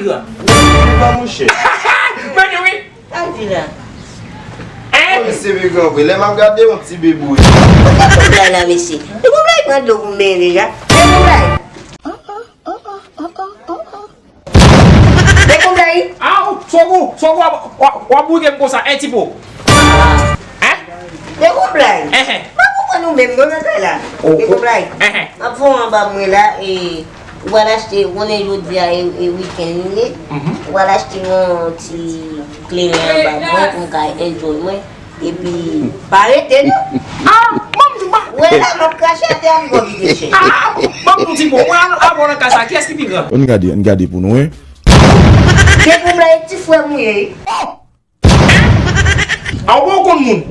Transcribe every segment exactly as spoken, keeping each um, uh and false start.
Gran. Gran mouche. Mande wi. Sa l di la? Hein? Misye pi gran vre. Lè m ap gade yon ti beboue. Kote koblay la, mesye? Li koblay pran dlo pou m benyen deja. Li koblay. Li koblay. Aw, Sogou, Sogou, w ap, w ap, w ap bouke m konsa, en ti po. Hein? Li koblay. Hein, hein. M pa konprann ou menm, non, nan kay la. Li koblay. Hein, hein. M ap fè w anba mwen la, e, ou pral achte, ou konnen jodi a, e, e wikenn li ye. Mhm. Ou pral achte yon ti kleren anba mwen pou m ka enjoy mwen. Epi, pa rete, non. Ah, manm, manm. Wè la, m ap krache atè a, m gon vide chèch. Ah, manm, tou ti bon. Mwen, avan nan kay sa, kiyès ki pi gran? Ann gade, ann gade pou nou, wi. Depi m la, e ti frè m ou ye. A, ou pa konn moun.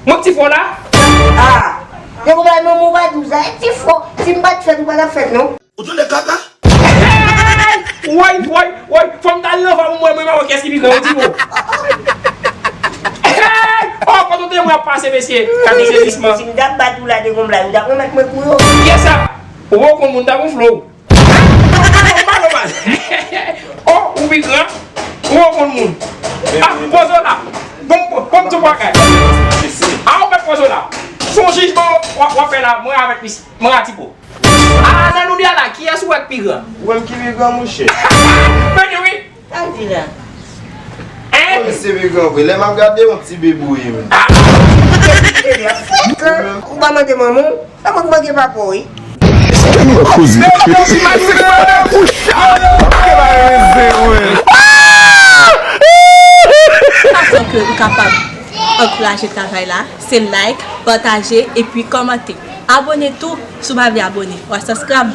Mwen ti fò la. Ah, depi m la, manman, ou pa di w sa. E ti fò, si m pa t fèt, ou pa t ap fèt, non. Ou tande kaka? Woy, woy, woy, fò m t al nan fòm mwen, mwen, mwen, kiyès ki pi gran, ou di bon. Oh, kote w te mwen ap pase, mesye, kate sezisman. Si m t ap bat ou la de gon blag, ou t ap remèt mwen kou yo. Kiyès sa? Ou pa konn moun, ta gon flow. Oh, ou pi gran, ou pa konn moun. Ah, poze w la. Bon, bon, bon, ti bagay. Ah, ou mèt poze w la. Se yon jijman w ap, w ap fè la, mwen avèk misye, mwen a Tipo. Ah, nan nou de a la, kiyès ou wè k pi gran? Ou wè m ki pi gran, mouche? Mande wi. Sa l di la? Hein? Misye pi gran vre. Lè m ap gade yon ti beboue, wi. Ah! Ou pa mande manman w? Sa mwen k mande papa w, wi. Sa k ap fè ke ou kapab ankouraje travay la, se like, pataje, epi kòmante. Abone tou, si w pa vle abone. Wa subscribe.